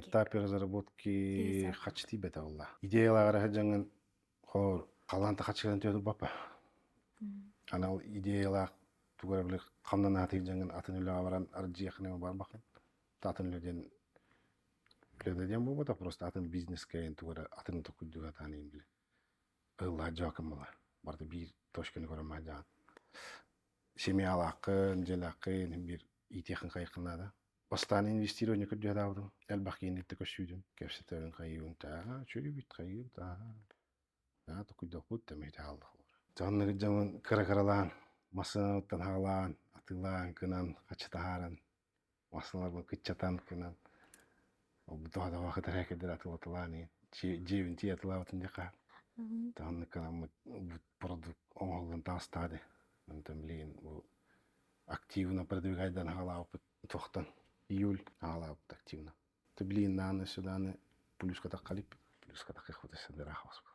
этапе разработки харчы тиийбэтэ буолла. Идеялааҕар сылдьаҥҥын холобур халлаан хаччыгынан түһэ турбаппа. Анал идеялаах тугу эрэ били хамнанаһа сылдьаҥҥын атын үлэҕэ баран ардьыаххын барбаххын. Атын үлэ диэн үлэ диэн буолбатах, просто атын бизнескэ тугу эрэ атын токуйдууга атаан иһин били ыһыллаат дьоакын буолар. Барыта биир точканы көрөн маһдьаҕын. Семьялааххын, дьиэлээххин биир иитиэххин хайыаххын наада. Бастаан инвестирование көрдүһэдаабытым, элбэх киһини көрсүүтүм, кэпсэтэбин хайыыбын, таа, үчүгүйбүт, хайыыбыт, аа, аа, токуйдуохпут, тэмэйдэ хааллах. Дьоннор дьомун кыра-кыралаан, массыынаттан хаалаан, атыылаан, кынан, хаччы таһааран, массыыналарбын кыччатан кынан, тоҕо кытара кэлдэр атыылатылаан дьиэбин тиийэ атыылаабытым диэххэ. Таһыннык кынаммыт продукт оҥоһуллан таҕыстаҕа дии. Онтон билигин бу активно продвигайдан хаалаабыппыт туохтан июль хаалаабыт активно. Ты билигин нааны сюданы плюска таххалиппит, плюска таххыхпыт өссө ыраах баспыт.